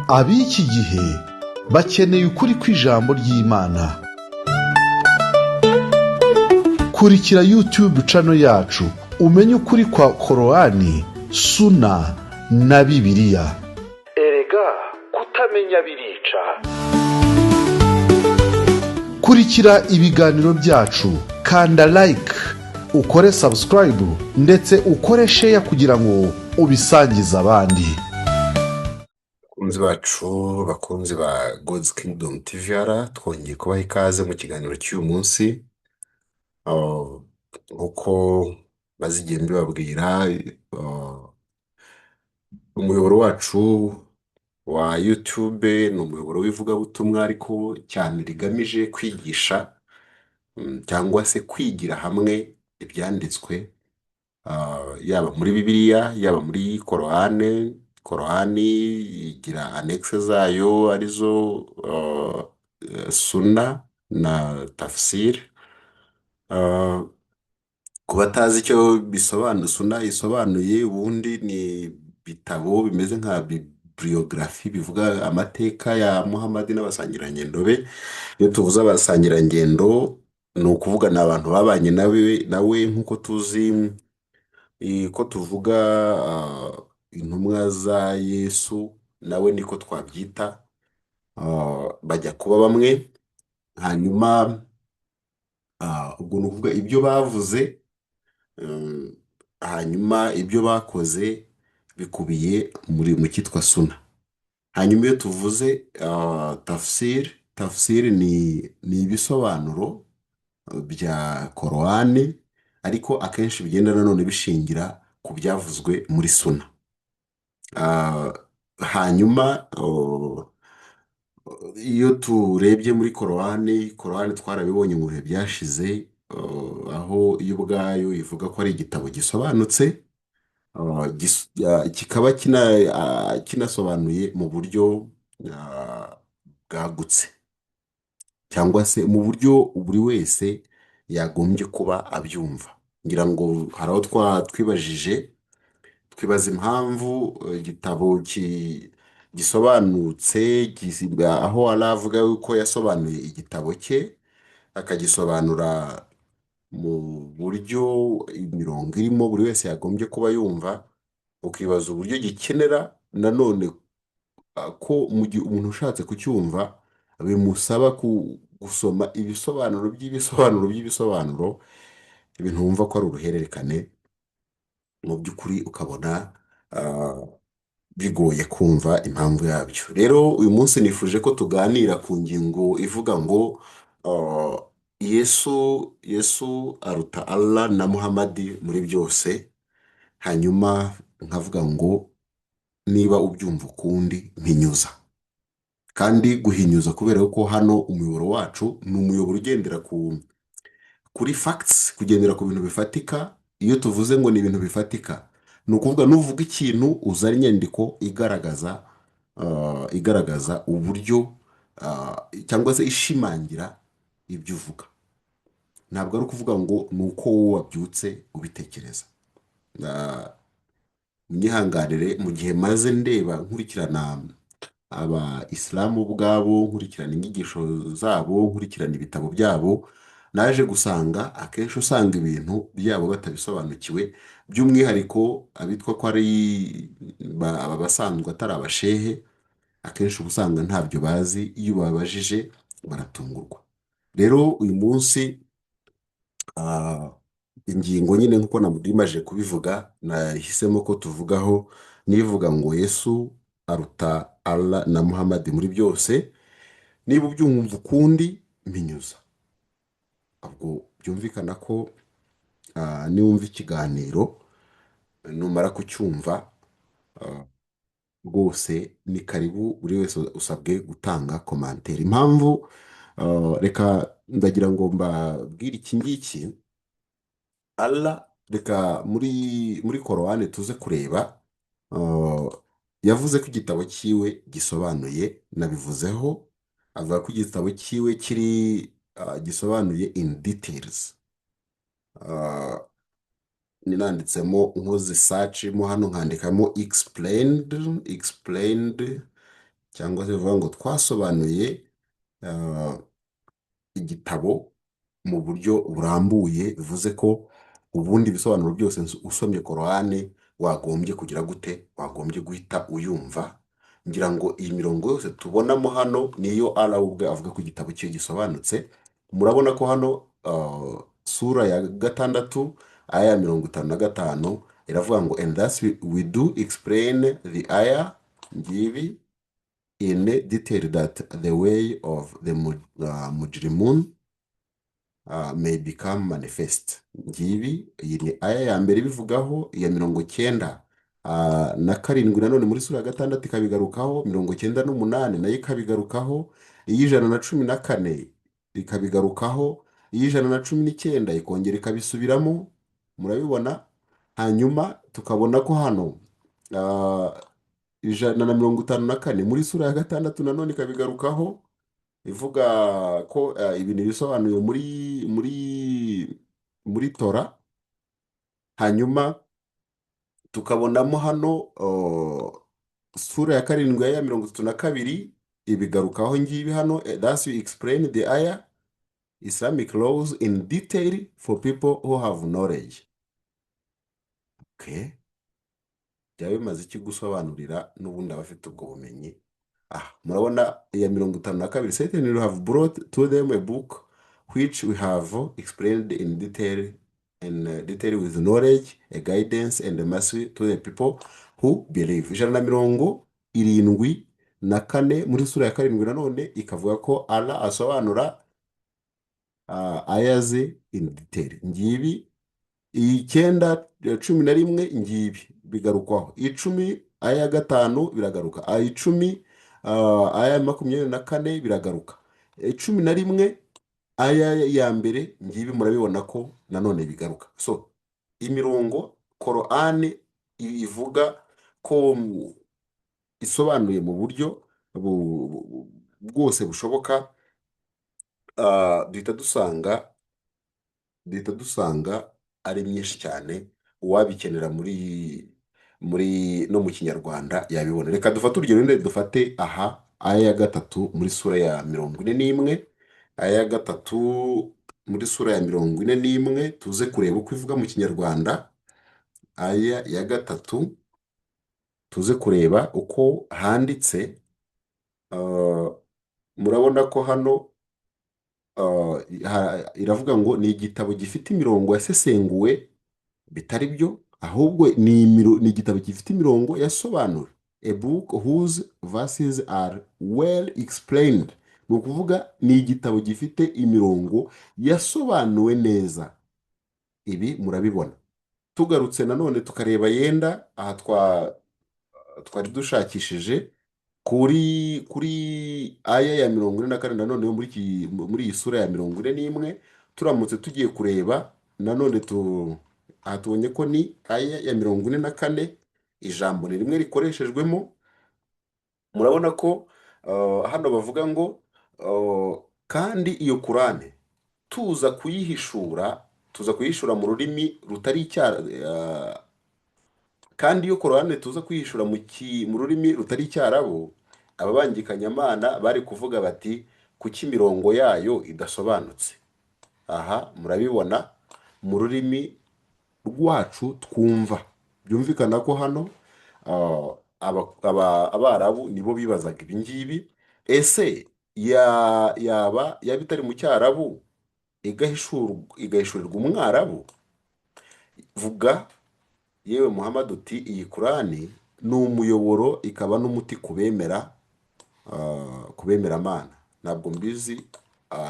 Ab'iki gihe bakeneye ukuri kw'ijambo ry'Imana. Kurikira YouTube channel yacu, umenye ukuri kwa Korowani, Suna na Bibiliya. Erega kutamenya birica. Kurikira ibiganiro byacu, kanda like, ukore subscribe, ndetse ukore share kugira ngo ubisangize abandi. Bakunzi bacu, bakunzi ba God's Kingdom TVR, twongeye kubaha ikaze mu kiganiro cy'uyu munsi. Nk'uko maze igihe mbibabwira, umuyoboro wacu wa YouTube ni umuyoboro w'ivugabutumwa, ariko cyane rigamije kwigisha cyangwa se kwigira hamwe ibyanditswe, yaba muri Bibiliya, yaba muri Korowani. Korowani igira annexe zayo, arizo Suna na Tafsir. Ku batazi icyo bisobanura, Suna isobanuye ubundi ni ibitabo bimeze nka bibliography, bivuga amateka ya Muhamadi n'abasangirangendo be. Iyo tuvuze abasangirangendo, ni ukuvuga ni abantu babanye nawe, nk'uko tuzi ko tuvuga intumwa za Yesu, nawe niko twabyita, bajya kuba bamwe. Hanyuma ubwo ni ukuvuga ibyo bavuze, hanyuma ibyo bakoze bikubiye mu cyitwa Suna. Hanyuma iyo tuvuze tafsir, tafsir ni ibisobanuro bya Korowani, ariko akenshi bigenda nanone bishingira ku byavuzwe muri Suna. Hanyuma iyo turebye muri Korowani, Korowani twarabibonye mu bihe byashize, aho yo ubwayo ivuga ko ari igitabo gisobanutse, kikaba kinasobanuye mu buryo bwagutse, cyangwa se mu buryo buri wese yagombye kuba abyumva. Ngira ngo hari aho twibajije, twibaza impamvu igitabo gisobanutse, aho Allah avuga yuko yasobanuye igitabo cye, akagisobanura mu buryo imirongo irimo buri wese yagombye kuba yumva, ukibaza uburyo gikenera nanone ko mu gihe umuntu ushatse kucyumva bimusaba gusoma ibisobanuro by'ibisobanuro by'ibisobanuro, ibintu wumva ko ari uruhererekane. Mu by'ukuri ukabona bigoye kumva impamvu yabyo. Rero uyu munsi nifuje ko tuganira ku ngingo ivuga ngo Yesu aruta Allah na Muhamadi muri byose. Hanyuma nkavuga ngo niba ubyumva ukundi, mpinyuza. Kandi guhinyuza, kubera ko hano umuyoboro wacu ni umuyoboro ugendera kuri facts, kugendera ku bintu bifatika. Iyo tuvuze ngo ni ibintu bifatika, ni ukuvuga nuvuga ikintu uzana inyandiko igaragaza uburyo cyangwa se ishimangira ibyo uvuga. Ntabwo ari ukuvuga ngo ni uko wowe wabyutse ubitekereza. Munyihanganire, mu gihe maze ndeba, nkurikirana aba isilamu ubwabo, nkurikirana inyigisho zabo, nkurikirana ibitabo byabo, naje gusanga akenshi usanga ibintu byabo batabisobanukiwe, by'umwihariko abitwa ko ari aba basanzwe atari abashehe. Akenshi uba usanga ntabyo bazi, iyo ubabajije baratungurwa. Rero uyu munsi ingingo nyine, nk'uko namudimaje kubivuga, nahisemo ko tuvugaho nivuga ngo Yesu aruta Allah na Muhammad muri byose. Niba ubyumva ukundi, mpinyuza. Ubwo byumvikana ko niwumva ikiganiro, numara kucyumva, rwose ni karibu, buri wese usabwe gutanga commentaire. Impamvu reka ndagira ngo mbabwire iki ngiki: Allah, reka muri Korowani tuze kureba, yavuze ko igitabo cyiwe gisobanuye. Nabivuzeho, avuga ko igitabo cyiwe kiri gisobanuye in details. Ninanditsemo, nkoze search mo hano, nkandikamo explained Cyangwa se bivuga ngo twasobanuye igitabo mu buryo burambuye, bivuze ko ubundi ibisobanuro byose usomye Korowani wagombye kugira gute? Wagombye guhita uyumva. Ngira ngo iyi mirongo yose tubonamo hano niyo Allah ubwe avuga ko igitabo cye gisobanutse. Murabona ko hano sura ya 6, aya ya 55 iravuga ngo: "And thus we do explain the ayah," ngibi, "in detail that the way of the mujrimun may become manifest." Ngibi, iyi ni aya ya mbere ibivugaho. Iya 97 nanone muri sura ya 6 ikabigarukaho, 98 nayo ikabigarukaho, iy'ijana na cumi na kane ikabigarukaho, iy'ijana na cumi n'icyenda ikongera ikabisubiramo. Murabibona. Hanyuma tukabona ko hano 154 muri sura ya 6 nanone ikabigarukaho, ivuga ko ibintu bisobanuye muri Tora. Hanyuma tukabonamo hano sura ya 7 ya 32 ibigarukaho. Ngibi hano: "Thus we explain the ayah, Islamic laws, in detail for people who have knowledge." Okay. Byaba bimaze iki gusobanurira n'ubundi abafite ubwo bumenyi? Murabona iya 52: "Certainly we have brought to them a book which we have explained in detail with knowledge, a guidance and a mercy to the people who believe." 174 muri sura ya 7 nanone ikavuga ko Allah asobanura aya ze in detail. Ngibi, 9, 11 ngibi bigarukwaho, 10 aya 5 biragaruka, aya 10 aya 24 biragaruka, 11 aya ya mbere ngibi, murabibona ko nanone bigaruka. So imirongo Korani ivuga ko isobanuye mu buryo bwose bushoboka, duhita dusanga ari myinshi cyane. Uwabikenera muri no mu Kinyarwanda yabibona. Reka dufate urugero wenda, dufate aha aya ya 3 muri sura ya 41, aya ya 3 muri sura ya 41, tuze kureba uko ivuga mu Kinyarwanda. Aya ya 3, tuze kureba uko handitse. Murabona ko hano iravuga ngo ni igitabo gifite imirongo yasesenguwe. Bitari byo, ahubwo ni igitabo gifite imirongo yasobanuwe, a book whose verses are well explained. Ni ukuvuga ni igitabo gifite imirongo yasobanuwe neza. Ibi murabibona. Tugarutse nanone tukareba yenda aha twari dushakishije kuri aya ya 44 nanone yo muri iyi sura ya 41, turamutse tugiye kureba nanone aha tubonye ko ni aya ya 44, ijambo ni rimwe rikoreshejwemo. Murabona ko hano bavuga ngo kandi iyo Kurane tuza kuyihishura mu rurimi rutari icyara, kandi iyo Korane tuza kuyihishura mu rurimi rutari Icyarabu, ababangikanyamana bari kuvuga bati: 'Kuki imirongo yayo idasobanutse?' Aha murabibona mu rurimi rwacu twumva. Byumvikana ko hano Abarabu nibo bibazaga ibi ngibi. Ese yaba itari mu Cyarabu igahishurirwa Umwarabu? Vuga, yewe Muhammad, uti: 'Iyi Kurani ni umuyoboro ikaba n'umuti ku bemeramana.'" Ntabwo mbizi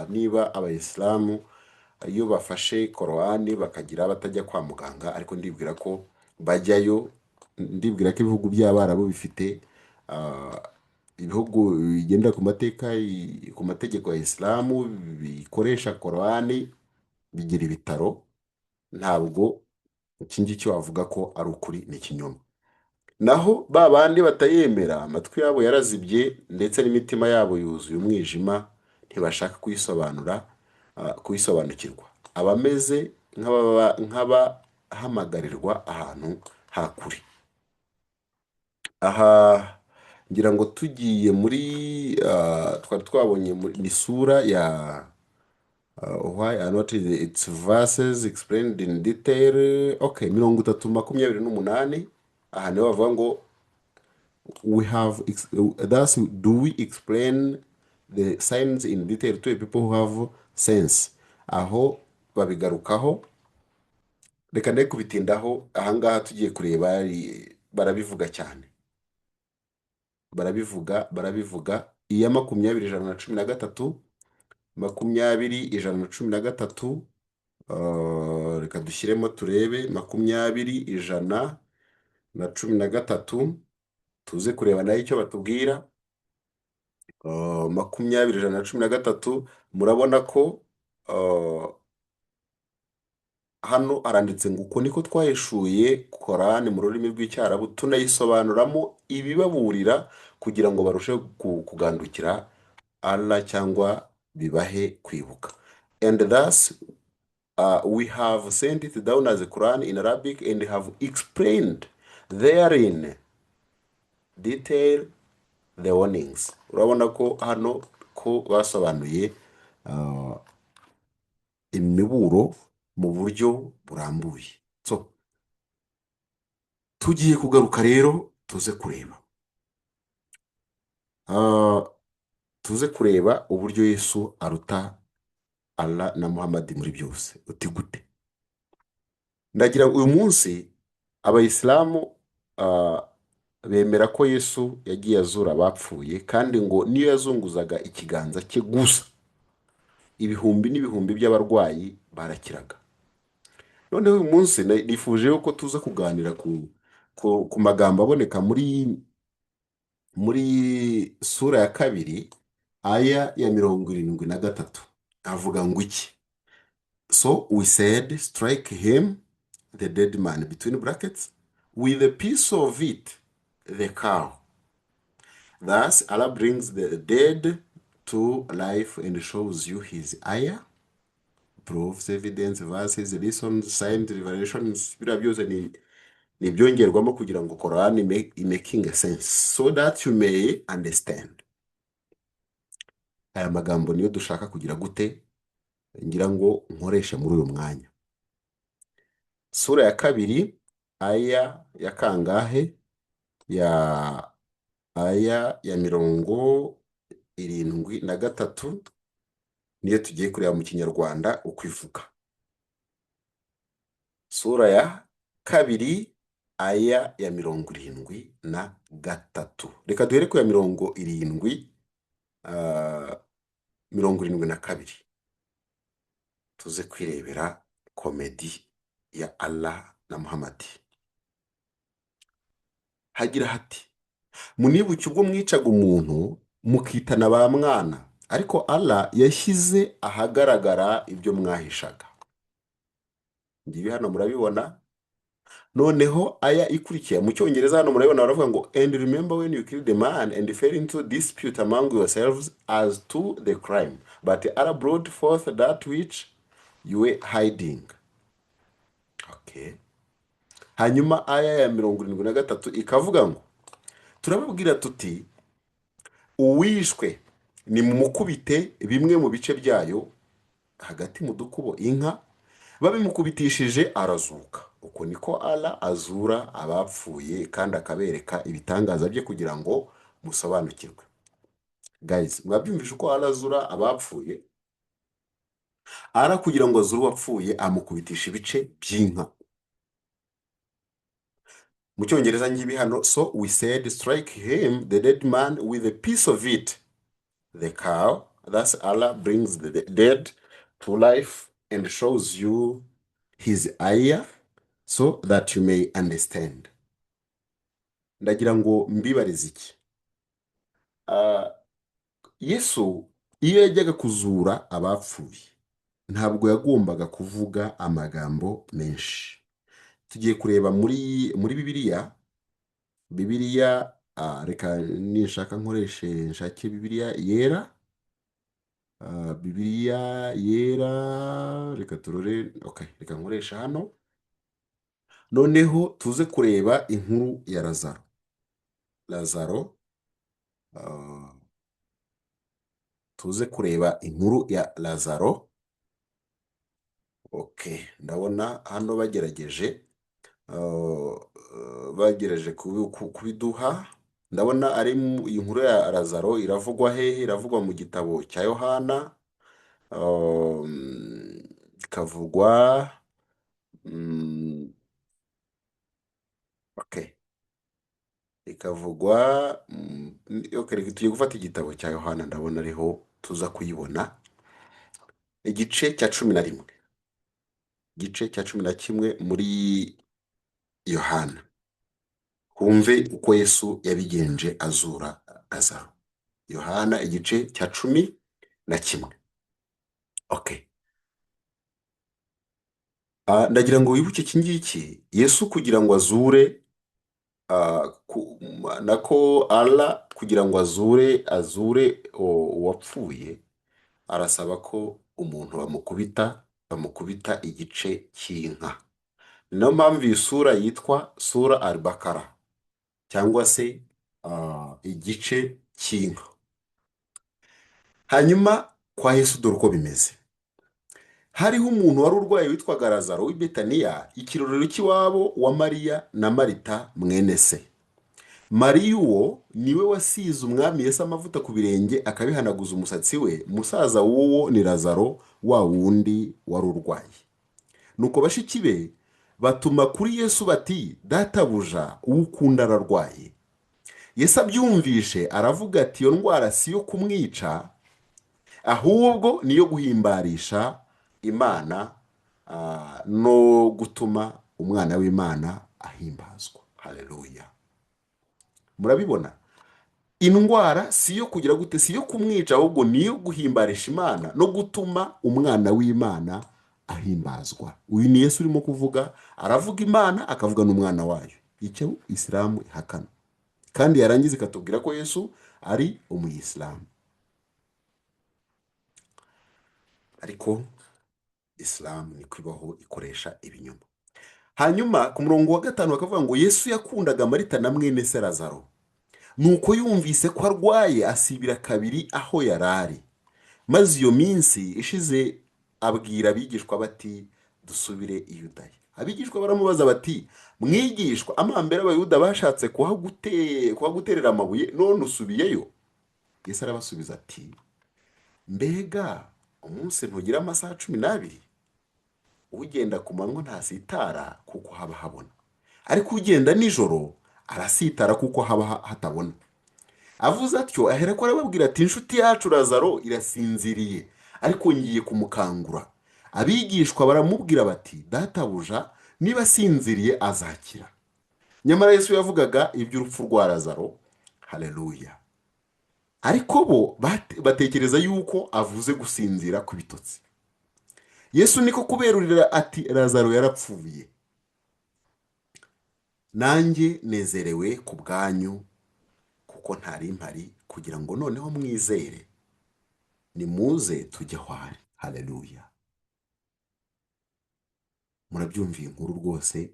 niba Abayisilamu iyo bafashe Korowani bakagira batajya kwa muganga, ariko ndibwira ko bajyayo. Ndibwira ko ibihugu by'Abarabu bifite ibihugu bigendera ku mateka, ku mategeko ya Isilamu, bikoresha Korowani, bigira ibitaro. Ntabwo iki ngiki wavuga ko ari ukuri, ni ikinyoma. Naho ba bandi batayemera, amatwi yabo yarazibye ndetse n'imitima yabo yuzuye umwijima, ntibashaka kuyisobanura, kuyisobanukirwa. Abameze nk'abahamagarirwa ahantu ha kure. Aha Ngira ngo tugiye muri twari twabonye ni sura ya why are not its verses explained in detail? Okay, 30:28. Aha niho bavuga ngo we have thus do we explain the signs in detail to people who have sense. Aho babigarukaho, reka ndeke kubitindaho. Ahangaha tugiye kureba, barabivuga cyane, barabivuga, barabivuga. Iya 20 113, 20 113. Reka dushyiremo turebe 20 113, tuze kureba nayo icyo batubwira. 20 113, murabona ko hano haranditse ngo uko niko twahishuye Korani mu rurimi rw'Icyarabu, tunayisobanuramo ibibaburira kugira ngo barusheho kugandukira Allah cyangwa bibahe kwibuka. And thus we have sent it down as a Quran in Arabic and have explained therein detail the warnings. Urabona ko hano ko basobanuye imiburo mu buryo burambuye. So tugiye kugaruka rero tuze kureba uburyo Yesu aruta Allah na Muhammad muri byose. Uti gute? Ndagira ngo uyu munsi abayisilamu bemera ko Yesu yagiye azura abapfuye, kandi ngo niyo yazunguzaga ikiganza cye gusa, ibihumbi n'ibihumbi by'abarwayi barakiraga. Noneho uyu munsi nifuje yuko tuza kuganira ku magambo aboneka muri sura ya 2, aya ya 73. Avuga ngo iki? "So we said, strike him, the dead man, between brackets, with a piece of it, the cow. Thus Allah brings the dead to life and shows you his ayah, proofs, evidence, verses, lessons, signs, revelations." Biriya byose ni ibyongerwamo kugira ngo Quran making sense, so that you may understand. Aya magambo niyo dushaka kugira gute, ngira ngo nkoreshe muri uyu mwanya. Sura ya 2, aya ya kangahe? Ya aya ya 73, niyo tugiye kureba mu Kinyarwanda uko ivuga. Sura ya 2, aya ya 73. Reka duhere ku ya 70, 72, tuze kwirebera comedy ya Allah na Muhammad. Hagira hati: "Munibuke ubwo mwicaga umuntu mukitana ba mwana, ariko Allah yashyize ahagaragara ibyo mwahishaga." Ngibi hano murabibona. Noneho aya ikurikiye mu Cyongereza, hano murabibona, baravuga ngo: "And remember when you killed a man and fell into dispute among yourselves as to the crime, but Allah brought forth that which you were hiding." Okay. Hanyuma aya ya 73 ikavuga ngo: "Turababwira tuti: uwishwe nimumukubite bimwe mu bice byayo, hagati mu dukubo, inka. Babimukubitishije arazuka. Uko niko Allah azura abapfuye kandi akabereka ibitangaza bye kugira ngo musobanukirwe." Guys, mwabyumvishe uko Allah azura abapfuye? Allah kugira ngo azure uwapfuye amukubitisha ibice by'inka. Mu Cyongereza ngibi hano: "So we said, strike him, the dead man, with a piece of it, the cow. Thus Allah brings the dead to life and shows you his ayah so that you may understand." Ndagira ngo mbibarize iki. Yesu iyo yajyaga kuzura abapfuye ntabwo yagombaga kuvuga amagambo menshi. Tugiye kureba muri Bibiliya. Bibiliya, reka ninshaka nkoreshe, nshake Bibiliya Yera. Bibiliya Yera, reka turore. Okay, reka nkoresha hano. Noneho tuze kureba inkuru ya Lazaro. Lazaro. Ah, tuze kureba inkuru ya Lazaro. Okay, ndabona hano bagerageje bagerageje kubiduha. Ndabona ari iyi nkuru ya Lazaro iravugwa hehe? Iravugwa mu gitabo cya Yohana, ikavugwa okay, ikavugwa okay, reka tugiye gufata igitabo cya Yohana, ndabona ariho tuza kuyibona, igice cya 11, igice cya 11 muri Yohana. Humve uko Yesu yabigenje azura Lazaro. Yohana igice cya 11. Okay. Ah, ndagira ngo wibuke iki ngiki: Yesu kugira ngo azure nako Allah kugira ngo azure uwapfuye, arasaba ko umuntu bamukubita igice cy'inka. Ni nayo mpamvu iyi sura yitwa sura Al-Bakara, cyangwa se igice cy'inka. Hanyuma kwa Yesu dore uko bimeze: hariho umuntu wari urwaye witwaga Lazaro w'i Betaniya, ikirorero cy'iwabo wa Mariya na Marita mwene se. Mariya uwo niwe wasize Umwami Yesu amavuta ku birenge, akabihanaguza umusatsi we. Musaza w'uwo ni Lazaro, wa wundi wari urwaye. Nuko bashiki be batuma kuri Yesu bati: "Databuja, uwo ukunda ararwaye." Yesu abyumvishe aravuga ati: "Iyo ndwara si iyo kumwica, ahubwo ni iyo guhimbarisha Imana no gutuma Umwana w'Imana ahimbazwa." Haleluya! Murabibona, indwara si iyo kugira gute? Si iyo kumwica, ahubwo ni iyo guhimbarisha Imana no gutuma Umwana w'Imana ahimbazwa. Uyu ni Yesu urimo kuvuga, aravuga Imana, akavuga n'Umwana wayo, icyo Isilamu ihakana, kandi yarangiza ikatubwira ko Yesu ari umuyisilamu. Ariko Isilamu niko ibaho, ikoresha ibinyoma. Hanyuma ku murongo wa 5 bakavuga ngo Yesu yakundaga Marita na mwene se Lazaro. Nuko yumvise ko arwaye, asibira kabiri aho yari ari. Maze iyo minsi ishize abwira abigishwa bati: "Dusubire i Yudaya." Abigishwa baramubaza bati: "Mwigishwa, amambere Abayuda bashatse kuhaguterera amabuye, none usubiyeyo?" Yesu arabasubiza ati: "Mbega umunsi ntugira amasaha 12? Ugenda ku manywa ntasitara kuko haba habona, ariko ugenda nijoro arasitara kuko haba hatabona." Avuze atyo aherako arababwira ati: "Inshuti yacu Lazaro irasinziriye, ariko ngiye kumukangura." Abigishwa baramubwira bati: "Databuja, niba asinziriye azakira." Nyamara Yesu yavugaga iby'urupfu rwa Lazaro. Haleluya! Ariko bo batekereza yuko avuze gusinzira kw'ibitotsi. Yesu niko kuberurira ati: "Lazaro yarapfuye, nanjye nezerewe ku bwanyu kuko ntari mpari, kugira ngo noneho mwizere. Nimuze tujye aho ari." Haleluya! Murabyumviye inkuru rwose.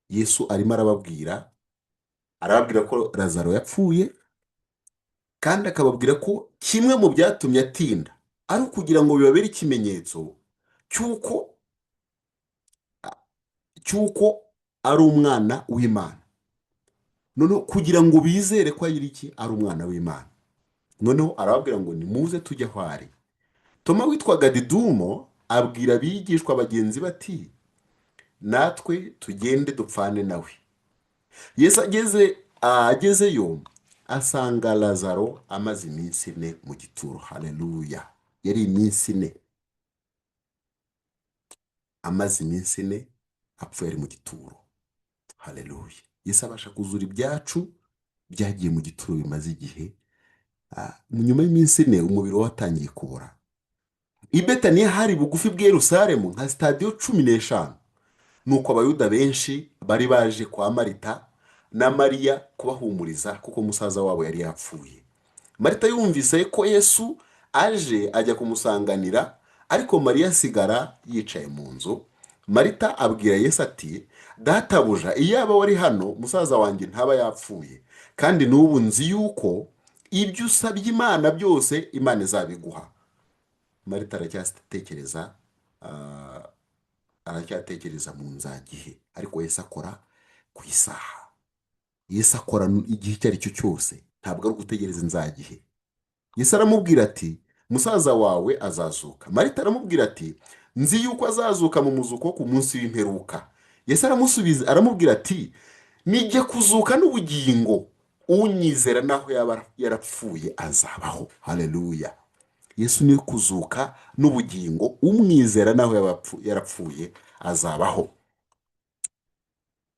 Yesu arimo arababwira ko Lazaro yapfuye, kandi akababwira ko kimwe mu byatumye atinda ari ukugira ngo bibabere ikimenyetso cy'uko ari Umwana w'Imana, noneho kugira ngo bizere ko ari iki? Ari Umwana w'Imana. Noneho arababwira ngo nimuze tujye aho ari. Toma witwaga Didumo abwira abigishwa bagenzi bati: "Natwe tugende dupfane nawe." Yesu agezeyo asanga Lazaro amaze iminsi 4 mu gituro. Haleluya! Yari iminsi 4, amaze iminsi 4 apfuye, ari mu gituro. Haleluya! Yesu abasha kuzura ibyacu byagiye mu gituro bimaze igihe. Nyuma y'iminsi 4 umubiri we watangiye kubora. I Betaniya hari bugufi bw'i Yerusalemu nka sitadiyo 15. Nuko Abayuda benshi bari baje kwa Marita na Mariya kubahumuriza kuko musaza wabo yari yapfuye. Marita yumvise ko Yesu aje, ajya kumusanganira, ariko Mariya asigara yicaye mu nzu. Marita abwira Yesu ati: "Databuja, iyaba wari hano musaza wanjye ntaba yapfuye. Kandi n'ubu nzi yuko ibyo usabye Imana byose Imana izabiguha." Marita aracyatekereza, aracyatekereza mu nzagihe, ariko Yesu akora ku isaha. Yesu akora igihe icyo ari cyo cyose, ntabwo ari ugutegereza inzagihe. Yesu aramubwira ati: "Musaza wawe azazuka." Marita aramubwira ati: "Nzi yuko azazuka mu muzuko ku munsi w'imperuka." Yesu aramusubiza aramubwira ati: "Nijye kuzuka n'ubugingo, unyizera naho yaba yarapfuye azabaho." Haleluya! Yesu ni kuzuka n'ubugingo, umwizera naho yaba yarapfuye azabaho.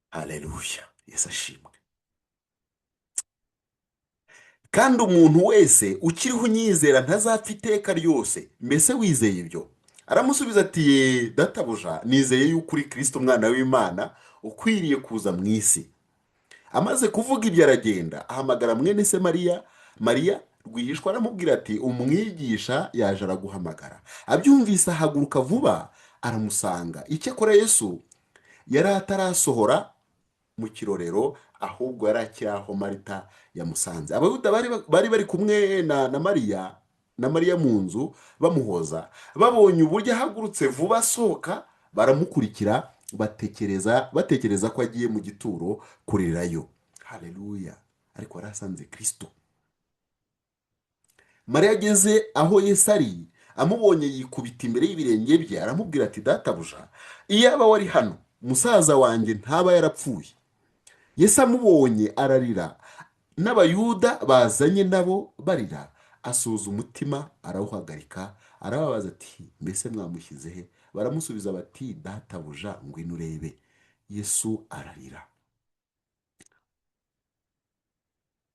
Haleluya! Yesu ashimwe. "Kandi umuntu wese ukiriho unyizera ntazapfa iteka ryose. Mbese wizeye ibyo?" Aramusubiza ati: "Ye databuja, nizeye yuko uri Kirisito umwana w'Imana ukwiriye kuza mu isi." Amaze kuvuga ibyo aragenda ahamagara mwene se Mariya, Mariya rwihishwa, aramubwira ati: "Umwigisha yaje araguhamagara." Abyumvise ahaguruka vuba aramusanga. Icyakora Yesu yari atarasohora mu kirorero, ahubwo yari akiri aho Marita yamusanze. Abayuda bari kumwe na Mariya mu nzu bamuhoza, babonye uburyo ahagurutse vuba asohoka, baramukurikira, batekereza ko agiye mu gituro kurirayo. Haleluya! Ariko yari asanze Kirisito. Mariya ageze aho Yesu ari, amubonye yikubita imbere y'ibirenge bye, aramubwira ati: "Databuja, iyaba wari hano musaza wanjye ntaba yarapfuye." Yesu amubonye ararira, n'Abayuda bazanye nabo barira. Asuhuza umutima arawuhagarika, arababaza ati: "Mbese mwamushyize he?" Baramusubiza bati: "Databuja, ngwino urebe." Yesu ararira.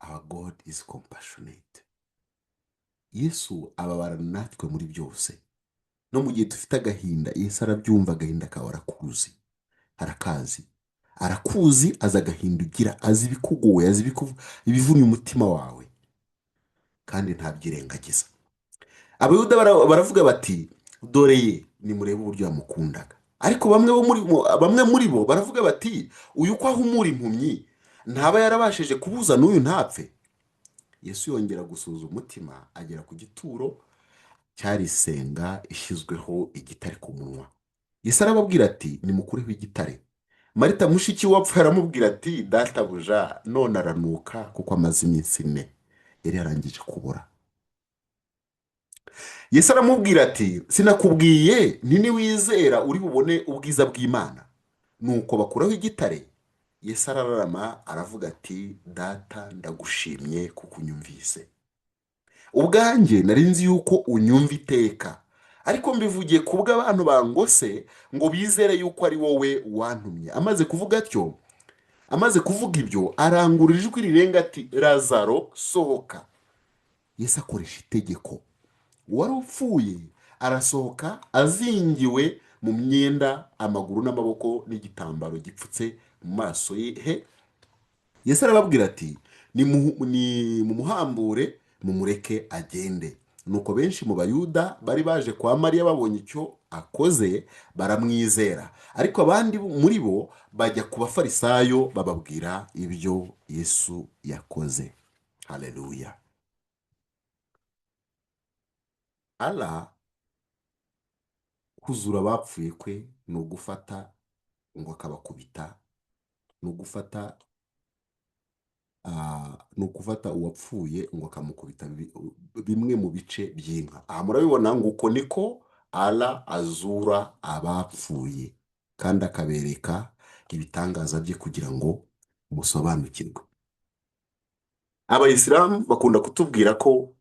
Our God is compassionate. Yesu ababarana natwe muri byose, no mu gihe dufite agahinda Yesu arabyumva. Agahinda kawe arakuzi, arakazi, arakuzi, azi agahinda ugira, azi ibikugoye, azi ibivunnye umutima wawe, kandi ntabyirengagiza. Abayuda baravuga bati: "Dore ye, nimurebe uburyo yamukundaga." Ariko bamwe muri bo baravuga bati: "Uyu ko ahumura impumyi, ntaba yarabashije kubuza n'uyu ntapfe?" Yesu yongera gusuhuza umutima, agera ku gituro cyari isenga ishyizweho igitare ku munwa. Yesu arababwira ati: "Nimukureho igitare." Marita mushiki wapfuye aramubwira ati: "Databuja, none aranuka kuko amaze iminsi 4." Yari yarangije kubora. Yesu aramubwira ati: "Sinakubwiye nti niwizera uri bubone ubwiza bw'Imana?" Nuko bakuraho igitare. Yesu arararama aravuga ati: "Data, ndagushimye kuko unyumvise. Ubwanjye nari nzi yuko unyumva iteka, ariko mbivugiye ku bw'abantu bangose ngo bizere yuko ari wowe wantumye." Amaze kuvuga atyo, amaze kuvuga ibyo, arangurura ijwi rirenga ati: "Lazaro, sohoka." Yesu akoresha itegeko. Uwari upfuye arasohoka azingiwe mu myenda amaguru n'amaboko n'igitambaro gipfutse mu maso ye he. Yesu arababwira ati: "Nimumuhambure mumureke agende." Nuko benshi mu Bayuda bari baje kwa Mariya babonye icyo akoze baramwizera, ariko abandi muri bo bajya ku Bafarisayo bababwira ibyo Yesu yakoze. Haleluya! Allah kuzura abapfuye kwe ni ugufata ngo akabakubita, ni ukufata uwapfuye ngo akamukubita bimwe mu bice by'inka. Aha murabibona ngo uko niko Allah azura abapfuye kandi akabereka ibitangaza bye kugira ngo musobanukirwe. Abayisilamu bakunda kutubwira ko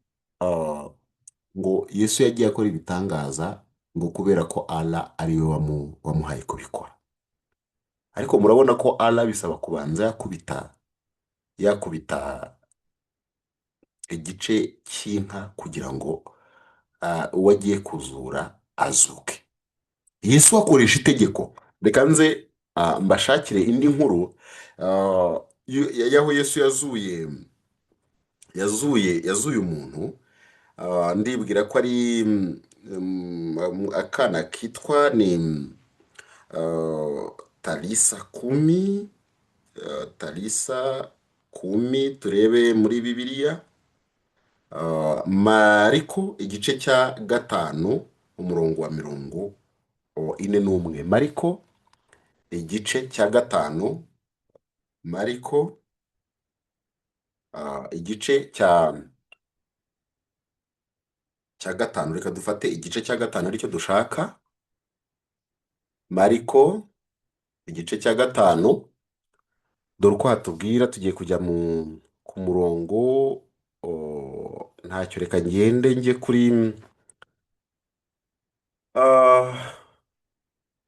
ngo Yesu yagiye akora ibitangaza ngo kubera ko Allah ari we wamuhaye kubikora. Ariko murabona ko Allah bisaba kubanza yakubita igice cy'inka kugira ngo uwo agiye kuzura azuke. Yesu akoresha itegeko. Reka nze mbashakire indi nkuru y'aho Yesu yazuye umuntu. Ndibwira ko ari akana kitwa ni Talisa kumi, Talisa kumi, turebe muri Bibiliya. Mariko igice cya 5, umurongo wa 41. Mariko igice cya 5, Mariko igice cya 5. Reka dufate igice cya 5 aricyo dushaka. Mariko igice cya 5, dore uko hatubwira. Tugiye kujya ku murongo, ntacyo, reka ngende njye kuri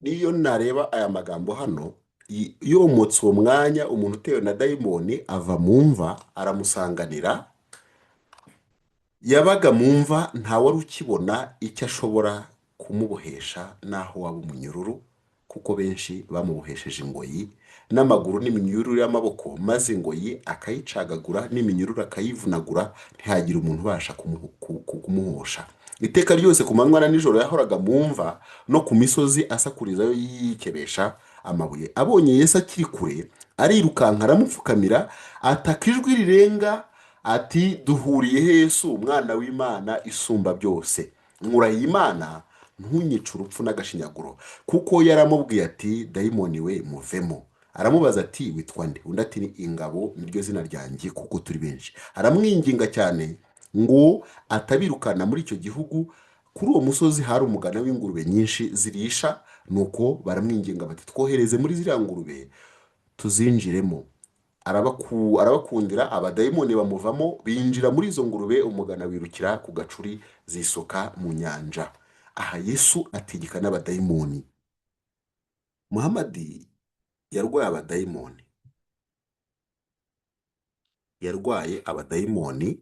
niyo nareba aya magambo hano. Yomotse uwo mwanya, umuntu utewe na dayimoni ava mu mva aramusanganira. Yabaga mu mva, ntawari ukibona icyo ashobora kumubohesha n'aho waba umunyururu, kuko benshi bamubohesheje ingoyi n'amaguru n'iminyururu y'amaboko, maze ingoyi akayicagagura n'iminyururu akayivunagura, ntihagire umuntu ubasha kumuhosha. Iteka ryose ku manywa na nijoro yahoraga mu mva no ku misozi, asakurizayo yikebesha amabuye. Abonye Yesu akiri kure, arirukanka aramupfukamira, ataka ijwi rirenga ati: "Duhuriye he, Yesu, umwana w'Imana isumba byose? Nkurahiye Imana, ntunyice urupfu n'agashinyaguro." Kuko yaramubwiye ati: "Dayimoni we, muvemo." Aramubaza ati: "Witwa nde?" Undi ati: "Ni Ingabo, niryo zina ryanjye, kuko turi benshi." Aramwinginga cyane ngo atabirukana muri icyo gihugu. Kuri uwo musozi hari umugana w'ingurube nyinshi zirisha. Nuko baramwinginga bati: "Twohereze muri ziriya ngurube tuzinjiremo." Arabakundira. Abadayimoni bamuvamo, binjira muri izo ngurube, umugana wirukira ku gacuri, zisuka mu nyanja. Aha Yesu ategeka n'abadayimoni. Muhamadi yarwaye abadayimoni, yarwaye abadayimoni,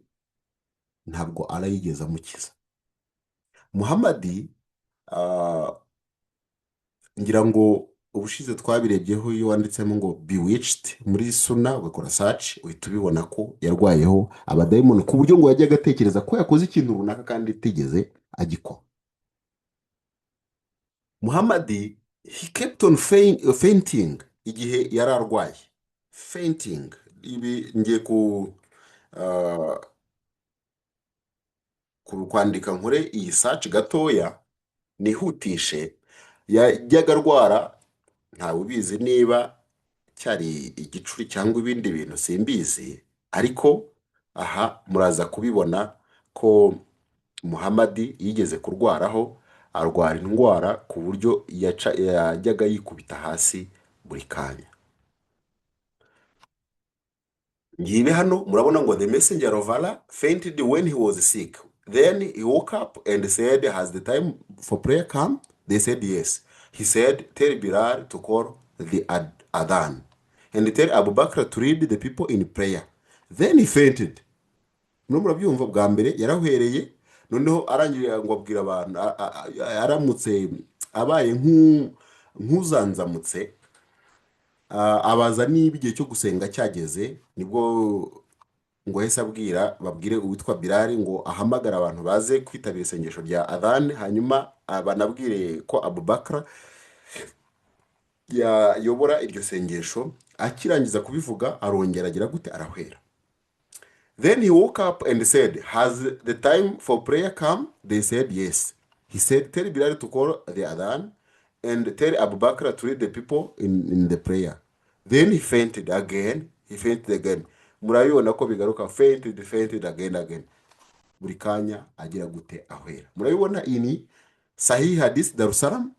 ntabwo Allah yigeze amukiza. Muhamadi, ngira ngo ubushize twabirebyeho, iyo wanditsemo ngo "bewitched" muri Suna, ugakora search, uhita ubibona ko yarwayeho abadayimoni, ku buryo ngo yajyaga atekereza ko yakoze ikintu runaka kandi atigeze agikora. Muhamadi, he kept on fainting igihe yari arwaye. Fainting, ibi ngiye ku kwandika, nkore iyi search gatoya nihutishe. Yajyaga arwara, ntawe ubizi niba cyari igicuri cyangwa ibindi bintu, simbizi, ariko aha muraza kubibona ko Muhamadi yigeze kurwaraho, arwara indwara ku buryo yajyaga yikubita hasi buri kanya. Ngibi hano murabona ngo: "The messenger of Allah fainted when he was sick. Then he woke up and said, 'Has the time for prayer come?' They said, 'Yes.' He said, 'Tell Bilal to call the adhan and tell Abu Bakr to lead the people in prayer.' Then he fainted." Murimo murabyumva, bwa mbere yarahwereye, noneho arangije ngo abwira abantu, aramutse abaye nk'uzanzamutse, abaza niba igihe cyo gusenga cyageze. Nibwo ngo yahise abwira, babwire uwitwa Bilali ngo ahamagare abantu baze kwitabira isengesho rya adhan, hanyuma banabwire ko Abubakar yayobora iryo sengesho. Akirangiza kubivuga, arongera agira gute? Arahwera. "Then he woke up and said, 'Has the time for prayer come?' They said, 'Yes.' He said, 'Tell Bilal to call the adhan and tell Abu Bakr to lead the people in the prayer.' Then he fainted again. He fainted again." Murabibona ko bigaruka: fainted, fainted again, again. Buri kanya agira gute? Ahwera. Murabibona, iyi ni Sahih Hadith Darussalam,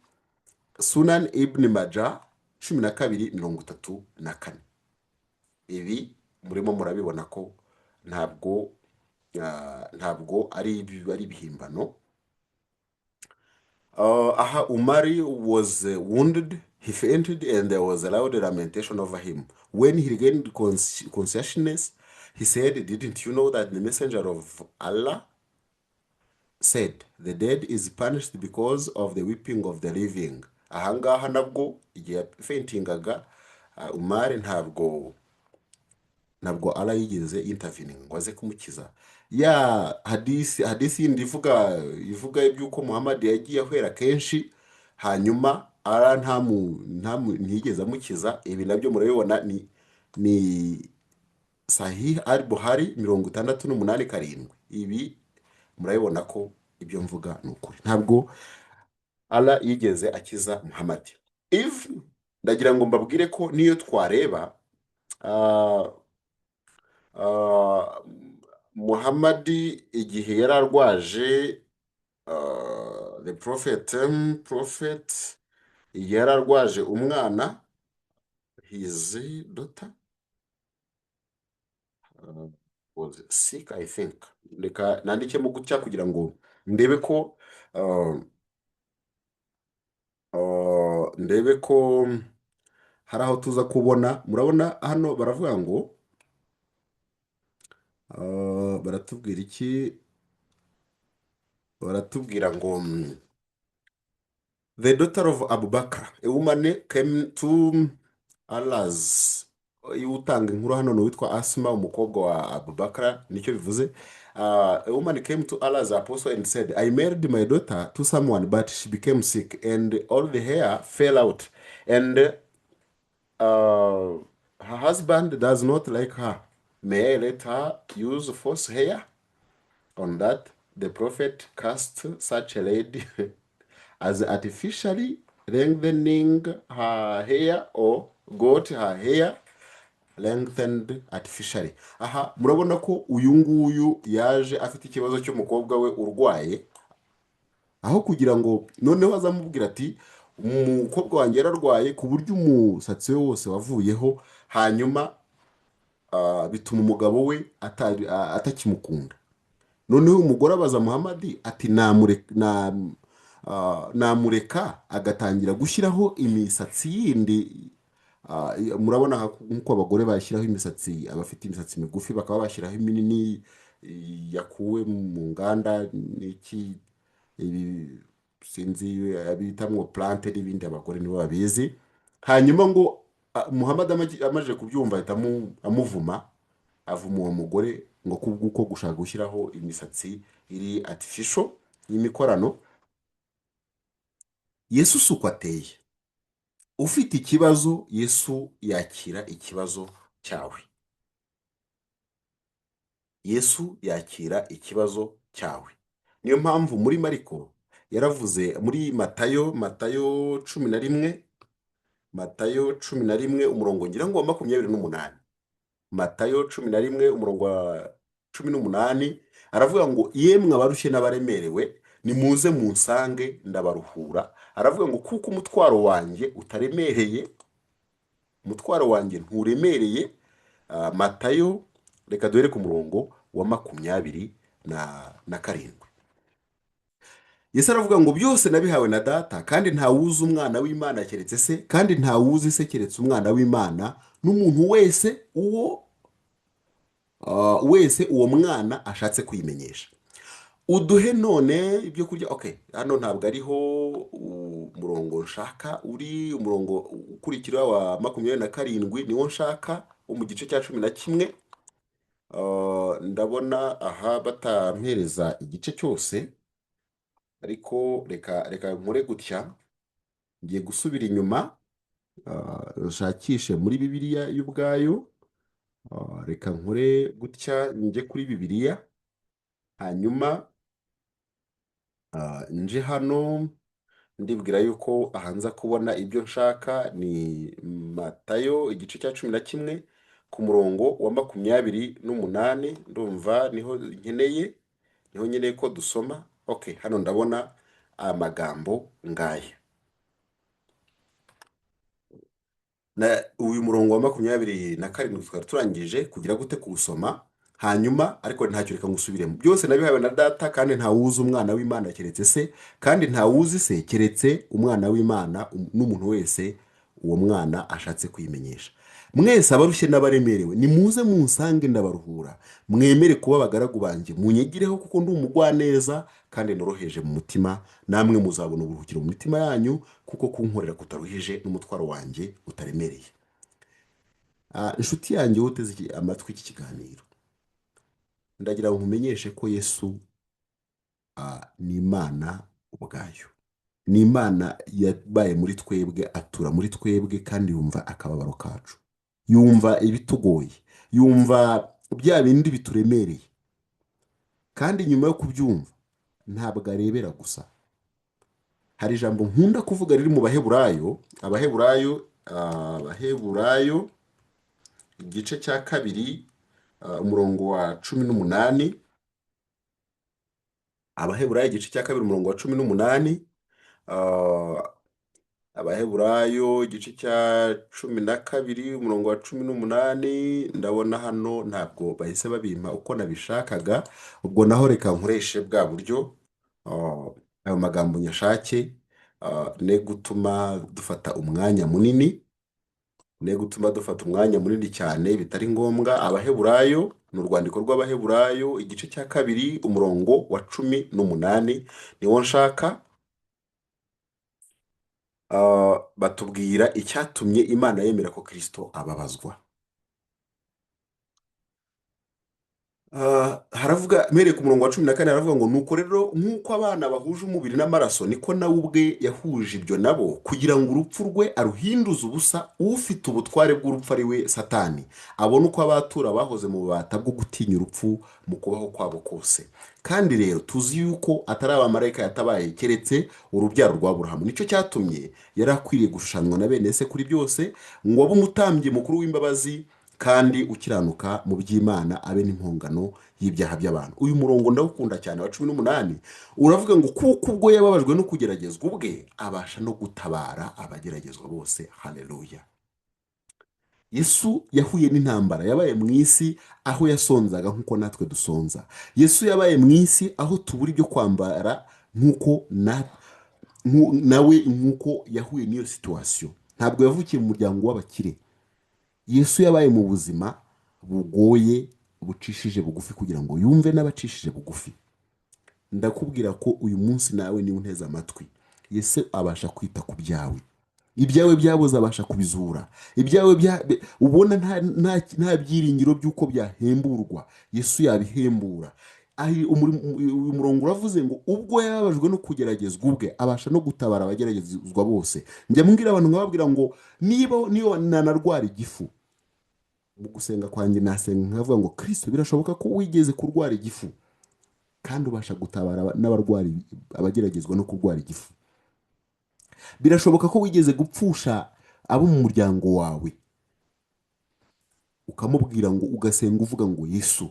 Sunan Ibn Majah, 1234. Ibi murimo murabibona ko ntabwo ari ibihimbano. Aha Umari was wounded, he fainted, and there was a loud lamentation over him. When he regained consciousness, he said, 'Didn't you know that the messenger of Allah said, 'The dead is punished because of the weeping of the living'?" Ahangaha nabwo igihe yafaintingaga Umari, ntabwo Allah yigeze intervening ngo aze kumukiza. Ya hadisi yindi ivuga iby'uko Muhammad yagiye ahwera kenshi, hanyuma Ara ntiyigeze amukiza. Ibi nabyo murabibona ni Sahih al Buhari 68 7. Ibi murabibona ko ibyo mvuga ni ukuri, ntabwo Allah yigeze akiza Muhammad. If ndagira ngo mbabwire ko niyo twareba Muhammad igihe yari arwaje, the prophet igihe yari arwaje umwana, his daughter was sick, I think. Reka nandikemo gutya kugira ngo ndebe ko hari aho tuza kubona. Murabona hano baravuga ngo baratubwira iki? Baratubwira ngo the daughter of Abubakar, a woman came to Allah's. Utanga inkuru hano ni uwitwa Asma, umukobwa wa Abubakar, nicyo bivuze. A woman came to Allah's apostle and said, "I married my daughter to someone, but she became sick and all the hair fell out and her husband does not like her. May I let her use false hair?" On that, the prophet cursed such a lady as artificially lengthening her hair or got her hair lengthened artificially. Aha murabona ko uyu nguyu yaje afite ikibazo cy'umukobwa we urwaye, aho kugira ngo noneho azamubwira ati umukobwa wanjye yararwaye ku buryo umusatsi we wose wavuyeho, hanyuma bituma umugabo we atakimukunda. Noneho umugore abaza Muhamadi ati namureka agatangira gushyiraho imisatsi yindi? Murabona nk'uko abagore bashyiraho imisatsi, abafite imisatsi migufi bakaba bashyiraho iminini yakuwe mu nganda n'iki, ibi sinzi abitamwo plante n'ibindi, abagore nibo babizi. Hanyuma ngo Muhammad amaze kubyumva ahita amuvuma, avuma uwo mugore ngo kubw'uko gushaka gushyiraho imisatsi iri artificial, y'imikorano. Yesu si uko ateye. Ufite ikibazo, Yesu yakira ikibazo cyawe. Yesu yakira ikibazo cyawe. Niyo mpamvu muri Mariko yaravuze, muri Matayo, Matayo 11, Matayo 11 umurongo ngira ngo wa 28, Matayo 11 umurongo wa 18, aravuga ngo yemwe abarushye n'abaremerewe, nimuze munsange ndabaruhura. Aravuga ngo kuko umutwaro wanjye utaremereye, umutwaro wanjye nturemereye. Matayo, reka duhere ku murongo wa 27. Yesu aravuga ngo byose nabihawe na Data, kandi ntawuzi umwana w'Imana keretse se, kandi ntawuzi se keretse umwana w'Imana n'umuntu wese uwo wese uwo mwana ashatse kwimenyesha. Uduhe none ibyo kurya. Okay, hano ntabwo ariho umurongo nshaka uri. Umurongo ukurikira wa 27 niwo nshaka, wo mu gice cya 11. Ndabona aha batampereza igice cyose, ariko reka nkore gutya. Ngiye gusubira inyuma, nshakishe muri Bibiliya y'ubwayo. Reka nkore gutya, njye kuri Bibiliya, hanyuma nje hano. Ndibwira yuko aha nza kubona ibyo nshaka. Ni Matayo igice cya 11 ku murongo wa 28, ndumva niho nkeneye, niho nkeneye ko dusoma. Okay, hano ndabona amagambo ngaya. Na uyu murongo wa 27 twari turangije kugira gute kuwusoma hanyuma, ariko ntacyo, reka ngusubiremo. Byose nabihawe na Data, kandi ntawuzi umwana w'Imana keretse se, kandi ntawuzi se keretse umwana w'Imana n'umuntu wese uwo mwana ashatse kwimenyesha. Mwese abarushye n'abaremerewe, nimuze munsange ndabaruhura. Mwemere kuba abagaragu banjye, munyigireho, kuko ndi umugwaneza kandi noroheje mu mutima, namwe muzabona uburuhukiro mu mitima yanyu, kuko kunkorera kutaruhije n'umutwaro wanjye utaremereye. Inshuti yanjye uteze amatwi iki kiganiro, ndagira ngo nkumenyeshe ko Yesu ni Imana ubwayo. Ni Imana yabaye muri twebwe, atura muri twebwe, kandi yumva akababaro kacu, yumva ibitugoye, yumva bya bindi bituremereye. Kandi nyuma yo kubyumva ntabwo arebera gusa. Hari ijambo nkunda kuvuga riri mu Baheburayo, Abaheburayo igice cya 2, umurongo wa 18. Abaheburayo igice cya 2, umurongo wa 18. Abaheburayo igice cya 12, umurongo wa 18. Ndabona hano ntabwo bahise babimpa uko nabishakaga. Ubwo naho reka nkoreshe bwa buryo, ayo magambo nyashake, ne gutuma dufata umwanya munini, ne gutuma dufata umwanya munini cyane bitari ngombwa. Abaheburayo, ni urwandiko rw'Abaheburayo igice cya 2, umurongo wa 18 niwo nshaka. Batubwira icyatumye Imana yemera ko Kristo ababazwa. Haravuga, mpereye ku murongo wa 14, haravuga ngo: "Nuko rero nk'uko abana bahuje umubiri n'amaraso, niko nawe ubwe yahuje ibyo nabo, kugira ngo urupfu rwe aruhinduze ubusa ufite ubutware bw'urupfu, ari we Satani, abone uko abatura bahoze mu bubata bwo gutinya urupfu mu kubaho kwabo kose. Kandi rero tuzi yuko atari abamarayika yatabaye, keretse urubyaro rwa Aburahamu. Nicyo cyatumye yari akwiriye gushushanywa na bene se kuri byose, ngo abe umutambyi mukuru w'imbabazi kandi ukiranuka mu by'Imana, abe n'impongano y'ibyaha by'abantu." Uyu murongo ndawukunda cyane, wa 18, uravuga ngo: "Kuko ubwo yababajwe no kugeragezwa ubwe, abasha no gutabara abageragezwa bose." Haleluya! Yesu yahuye n'intambara, yabaye mu isi aho yasonzaga nk'uko natwe dusonza. Yesu yabaye mu isi aho tubura ibyo kwambara nk'uko nawe nk'uko yahuye n'iyo situation. Ntabwo yavukiye mu muryango w'abakire. Yesu yabaye mu buzima bugoye, bucishije bugufi, kugira ngo yumve n'abacishije bugufi. Ndakubwira ko uyu munsi nawe niba unteze amatwi, Yesu abasha kwita ku byawe. Ibyawe byabuze abasha kubizura. Ibyawe ubona nta byiringiro by'uko byahemburwa, Yesu yabihembura. Uyu murongo uravuze ngo: "Ubwo yababajwe no kugeragezwa ubwe, abasha no gutabara abageragezwa bose." Njya mbwira abantu, nkababwira ngo niba nanarwara igifu, mu gusenga kwanjye nasenga nkavuga ngo: "Kristo, birashoboka ko wigeze kurwara igifu, kandi ubasha gutabara n'abarwara, abageragezwa no kurwara igifu. Birashoboka ko wigeze gupfusha abo mu muryango wawe," ukamubwira ngo, ugasenga uvuga ngo: "Yesu,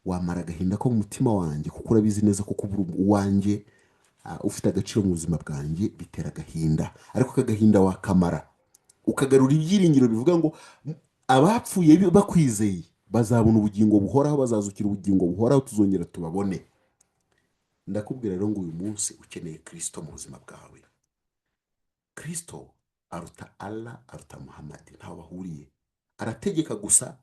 wamara agahinda ko mu mutima wanjye, kuko urabizi neza ko kubura uwanjye ufite agaciro mu buzima bwanjye bitera agahinda, ariko aka gahinda wakamara ukagarura ibyiringiro bivuga ngo abapfuye bakwizeye bazabona ubugingo buhoraho, bazazukira ubugingo buhoraho, tuzongera tubabone." Ndakubwira rero ngo uyu munsi ukeneye Kirisito mu buzima bwawe. Kirisito aruta Allah, aruta Muhammad, ntaho bahuriye. Arategeka gusa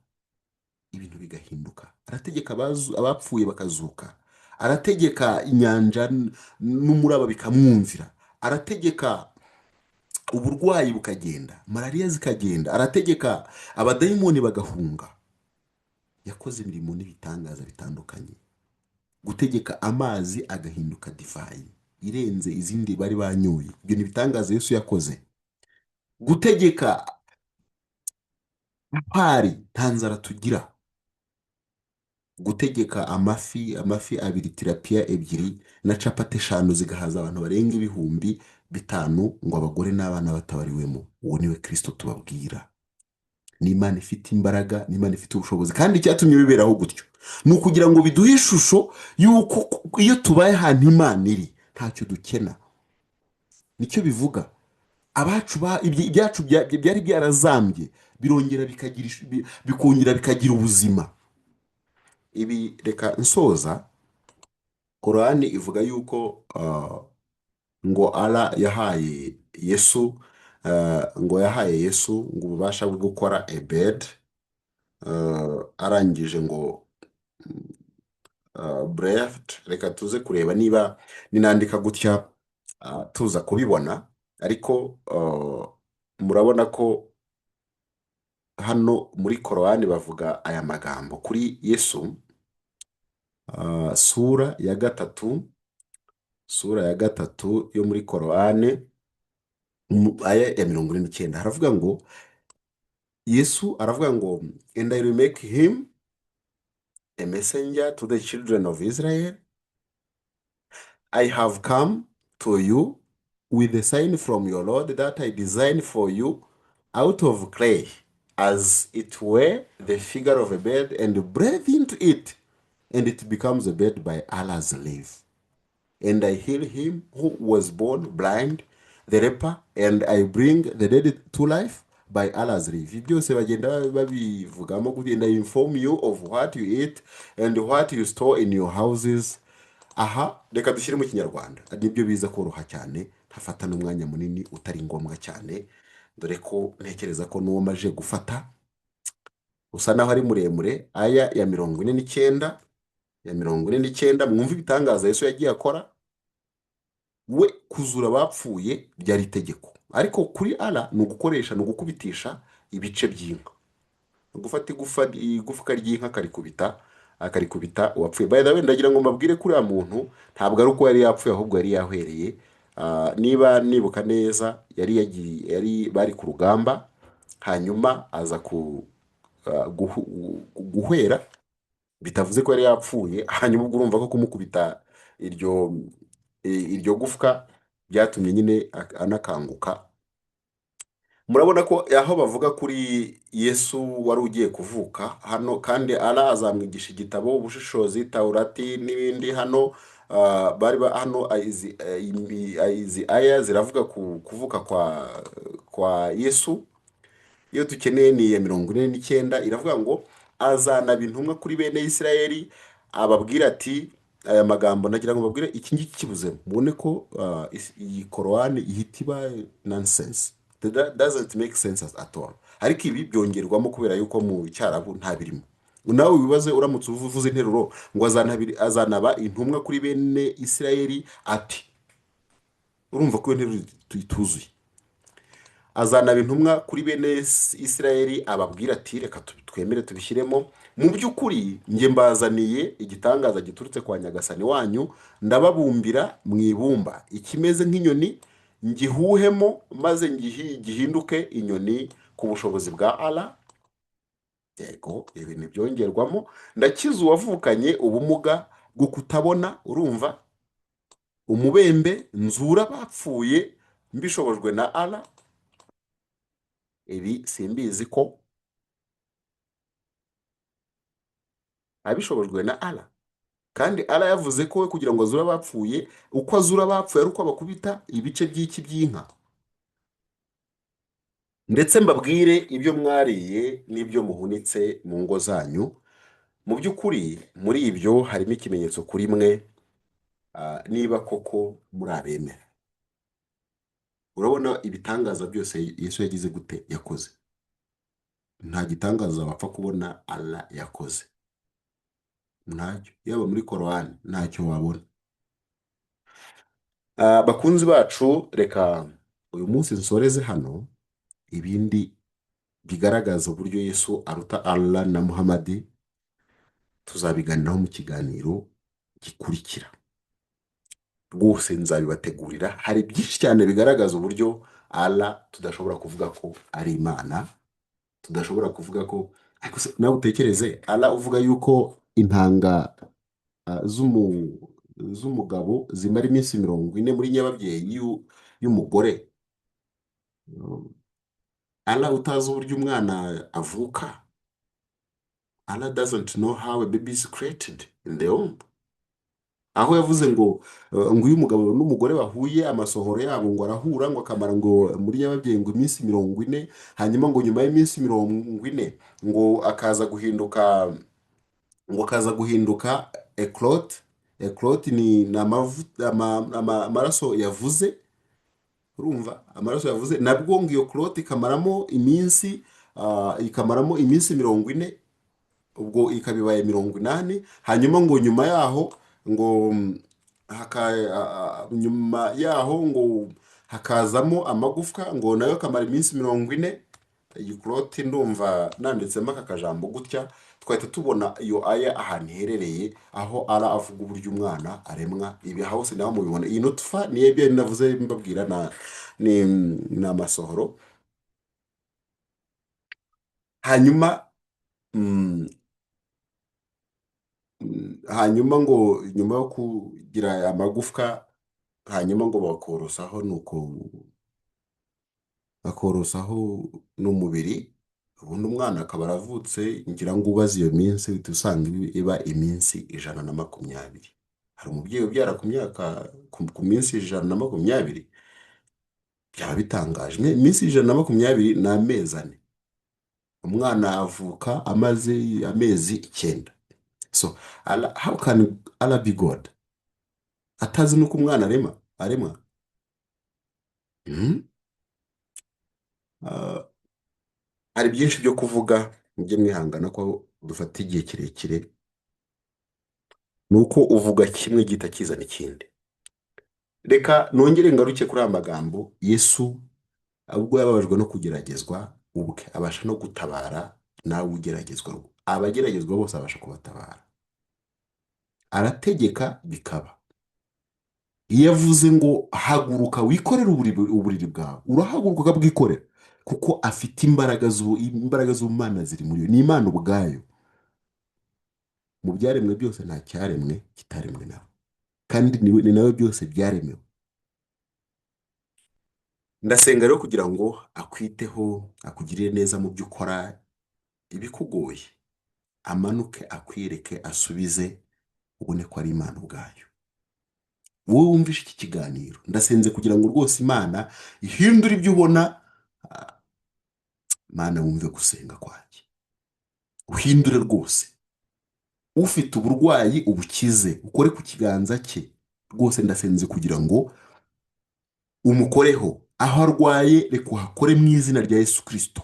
ibintu bigahinduka, arategeka abapfuye bakazuka, arategeka inyanja n'umuraba bikamwumvira, arategeka uburwayi bukagenda, malariya zikagenda, arategeka abadayimoni bagahunga. Yakoze imirimo n'ibitangaza bitandukanye, gutegeka amazi agahinduka divayi irenze izindi bari banyoye. Ibyo ni ibitangaza Yesu yakoze. Gutegeka pari nta nzara tugira, gutegeka amafi abiri, tirapiya ebyiri na capati 5 zigahaza abantu barenga 5000, ngo abagore n'abana batabariwemo. Uwo niwe Kirisito tubabwira. Ni Imana ifite imbaraga, ni Imana ifite ubushobozi. Kandi icyatumye biberaho gutyo ni ukugira ngo biduhe ishusho y'uko iyo tubaye ahantu Imana iri ntacyo dukena. Nicyo bivuga. Abacu ibyacu byari byarazambye, birongera bikagira bikongera bikagira ubuzima. Ibi reka nsoza. Korani ivuga yuko ngo Allah yahaye Yesu, ngo yahaye Yesu ngo ububasha bwo gukora a bed, arangije ngo breathed. Reka tuze kureba niba ninandika gutya tuza kubibona. Ariko murabona ko hano muri Korani bavuga aya magambo kuri Yesu, sura ya 3. Sura ya 3 yo muri Korowani, aya ya 49, haravuga ngo, Yesu aravuga ngo: "And I will make him a messenger to the children of Israel. I have come to you with a sign from your Lord that I designed for you out of clay, as it were the figure of a bird, and breathe into it, and it becomes a bird by Allah's leave. And I heal him who was born blind, the leper, and I bring the dead to life by Allah's leave." Ibi byose bagenda babivugamo gutya: "And I inform you of what you eat and what you store in your houses." Aha reka dushyire mu Kinyarwanda, nibyo biza koroha cyane, ntafata n'umwanya munini utari ngombwa cyane, dore ko ntekereza ko n'uwo maje gufata usa naho ari muremure. Aya ya 49, ya 49, mwumve ibitangaza Yesu yagiye akora. We kuzura abapfuye byari itegeko, ariko kuri Allah ni ugukoresha, ni ugukubitisha ibice by'inka, ni ugufata igufwa ry'inka akarikubita uwapfuye. By the way, ndagira ngo mbabwire ko uriya muntu ntabwo ari uko yari yapfuye, ahubwo yari yahwereye. Niba nibuka neza, yari yagiye, yari bari ku rugamba, hanyuma aza guhwera, bitavuze ko yari yapfuye. Hanyuma ubwo urumva ko kumukubita iryo gufwa byatumye nyine anakanguka. Murabona ko aho bavuga kuri Yesu wari ugiye kuvuka hano: "Kandi Allah azamwigisha igitabo, ubushishozi, Tawurati n'ibindi." Hano bari hano izi aya ziravuga ku kuvuka kwa Yesu. Iyo dukeneye ni iya 49, iravuga ngo: "Azanaba intumwa kuri bene Isirayeli, ababwira ati aya magambo." Nagira ngo mbabwire iki ngiki kibuzemo, mubone ko iyi Korowani ihita iba nonsense. That doesn't make sense at all. Ariko ibi byongerwamo kubera yuko mu Cyarabu nta birimo. Nawe wibaze uramutse uvuze interuro ngo azanaba intumwa kuri bene Isirayeli ati, urumva ko iyo nteruro ituzuye. Azanaba intumwa kuri bene Isirayeli ababwira ati, reka twemere tubishyiremo: "Mu by'ukuri njye mbazaniye igitangaza giturutse kwa Nyagasani wanyu. Ndababumbira mu ibumba ikimeze nk'inyoni, ngihuhemo, maze gihinduke inyoni ku bushobozi bwa Allah." Yego, ibi ntibyongerwamo. "Ndakiza uwavukanye ubumuga bwo kutabona," urumva, "umubembe, nzura abapfuye mbishobojwe na Allah." Ibi simbizi ko abishobojwe na Allah, kandi Allah yavuze ko we kugira ngo azure abapfuye, uko azura abapfuye ari uko abakubita ibice by'iki? By'inka. "Ndetse mbabwire ibyo mwariye n'ibyo muhunitse mu ngo zanyu. Mu by'ukuri muri ibyo harimo ikimenyetso kuri mwe, niba koko muri abemera." Urabona ibitangaza byose Yesu yagize gute? Yakoze. Nta gitangaza wapfa kubona Allah yakoze, ntacyo. Yaba muri Korowani ntacyo wabona. Bakunzi bacu, reka uyu munsi nsoreze hano. Ibindi bigaragaza uburyo Yesu aruta Allah na Muhamadi tuzabiganiraho mu kiganiro gikurikira. Rwose nzabibategurira. Hari byinshi cyane bigaragaza uburyo Allah tudashobora kuvuga ko ari Imana, tudashobora kuvuga ko. Ariko se nawe utekereze Allah uvuga yuko intanga z'umugabo zimara iminsi 40 muri nyababyeyi y'umugore, Allah utazi uburyo umwana avuka. Allah doesn't know how a baby is created in the womb. Aho yavuze ngo iyo umugabo n'umugore bahuye, amasohoro yabo ngo arahura, ngo akamara ngo muri nyababyeyi ngo iminsi 40, hanyuma ngo nyuma y'iminsi 40 ngo akaza guhinduka, ngo akaza guhinduka a clot. A clot ni amaraso yavuze. Urumva, amaraso yavuze. Nabwo ngo iyo clot ikamaramo iminsi 40, ubwo ikaba ibaye 80. Hanyuma ngo nyuma yaho ngo nyuma yaho ngo hakazamo amagufwa, ngo nayo akamara iminsi 40. Iyi clot ndumva nanditsemo aka kajambo gutya. Twahita tubona iyo aya ahantu iherereye, aho ara avuga uburyo umwana aremwa. Ibi hose naho mubibona. Iyi nutfa niyo ibyo navuze mbabwira na ni amasohoro. Hanyuma hanyuma ngo nyuma yo kugira amagufwa, hanyuma ngo bakorosaho, nuko bakorosaho n'umubiri, ubundi umwana akaba aravutse. Ngira ngo ubaze iyo minsi, uhita usanga iba iminsi 120. Hari umubyeyi ubyara ku myaka ku minsi 120? Byaba bitangaje. Iminsi 120 ni amezi 4. Umwana avuka amaze amezi 9. So Allah, how can Allah be God atazi n'uko umwana aremwa? Hari byinshi byo kuvuga, mujye mwihangana ko dufata igihe kirekire. Ni uko uvuga kimwe gihita kizana ikindi. Reka nongere ngaruke kuri aya magambo. Yesu ubwo yababajwe no kugeragezwa ubwe, abasha no gutabara nawe ugeragezwa. Abageragezwa bose abasha kubatabara. Arategeka bikaba. Iyo avuze ngo "Haguruka wikorere uburiri bwawe", urahaguruka ukabwikorera, kuko afite imbaraga z'Ubumana ziri muri we. Ni Imana ubwayo. Mu byaremwe byose nta cyaremwe kitaremwe nawe, kandi ni nawe byose byaremewe. Ndasenga rero kugira ngo akwiteho, akugirire neza mu byo ukora. Ibikugoye amanuke akwiyereke, asubize, ubone ko ari Imana ubwayo. Wowe wumvishe iki kiganiro, ndasenze kugira ngo rwose Imana ihindure ibyo ubona. Mana, wumve gusenga kwanjye, uhindure rwose. Ufite uburwayi ubukize, ukore ku kiganza cye rwose. Ndasenze kugira ngo umukoreho aho arwaye. Reka uhakore mu izina rya Yesu Kirisito.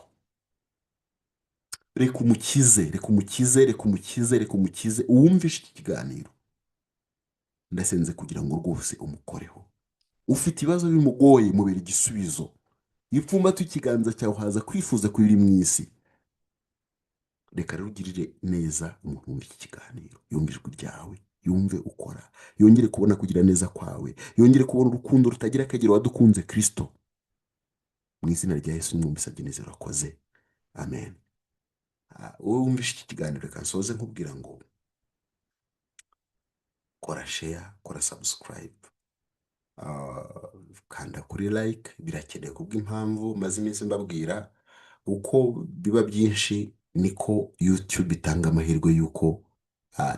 Reka umukize, reka umukize, reka umukize, reka umukize. Uwumvishe iki kiganiro, ndasenze kugira ngo rwose umukoreho. Ufite ibibazo bimugoye, mubera igisubizo. Iyo upfumbata ikiganza cyawe, haza kwifuza ko iri mu isi. Reka rero ugirire neza umuntu wumva iki kiganiro, yumve ijwi ryawe, yumve ukora, yongere kubona kugira neza kwawe, yongere kubona urukundo rutagira akagero wadukunze, Kirisito. Mu izina rya Yesu mwumvisabye neza, urakoze, amen. Wowe wumvishe iki kiganiro, reka nsoze nkubwira ngo kora share, kora subscribe, kanda kuri like. Birakenewe kubw'impamvu maze iminsi mbabwira. Uko biba byinshi niko YouTube itanga amahirwe y'uko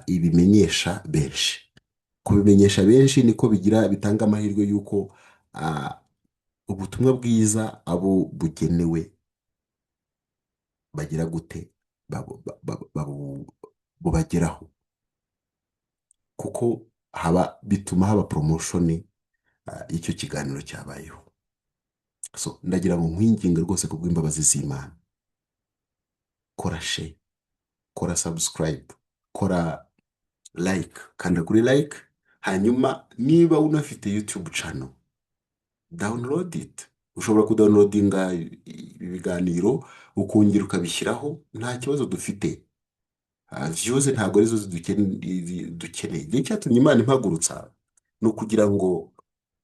ibimenyesha benshi. Kubimenyesha benshi niko bigira bitanga amahirwe y'uko ubutumwa bwiza abo bugenewe bagira gute, bubageraho, kuko haba bituma haba promotion y'icyo kiganiro cyabayeho. So ndagira ngo nkwinginge rwose kubw'imbabazi z'Imana, kora share, kora subscribe, kora like, kanda kuri like. Hanyuma niba unafite YouTube channel, download it. Ushobora kudownloadinga ibi biganiro ukongera ukabishyiraho, nta kibazo dufite. Views ntabwo arizo dukeneye. Igihe cyatumye Imana impagurutsa ni ukugira ngo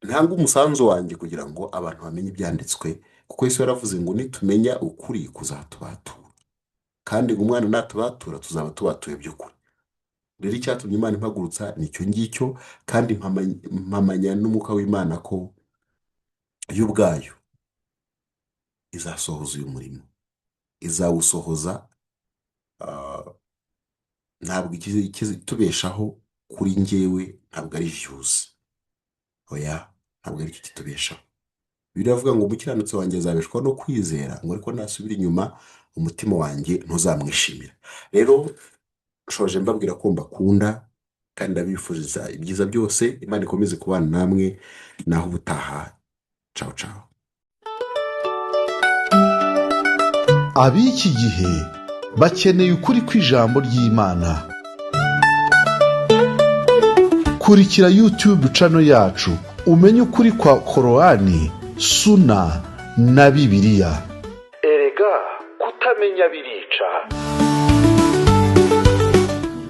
ntange umusanzu wanjye kugira ngo abantu bamenye ibyanditswe, kuko Yesu yaravuze ngo nitumenya ukuri kuzatubatura, kandi ngo umwana natubatura tuzaba tubatuye by'ukuri. Rero icyatumye Imana impagurutsa ni icyo ngicyo, kandi mpamanya n'umwuka w'Imana ko yo ubwayo izasohoza uyu murimo, izawusohoza. Ntabwo ikitubeshaho kuri njyewe ntabwo ari views, oya, ntabwo ari cyo kitubeshaho. Biravuga ngo umukiranutsi wanjye azabeshwaho no kwizera, ngo ariko nasubira inyuma umutima wanjye ntuzamwishimira. Rero nshoje mbabwira ko mbakunda kandi ndabifuriza ibyiza byose. Imana ikomeze kubana namwe. Naho ubutaha, ciao ciao. Ab'iki gihe bakeneye ukuri kw'ijambo ry'Imana. Kurikira YouTube channel yacu umenye ukuri kwa Korowani, Suna na Bibiliya. Erega kutamenya birica.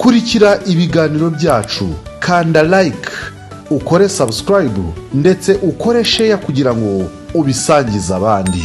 Kurikira ibiganiro byacu, kanda like, ukore subscribe ndetse ukore share kugira ngo ubisangize abandi.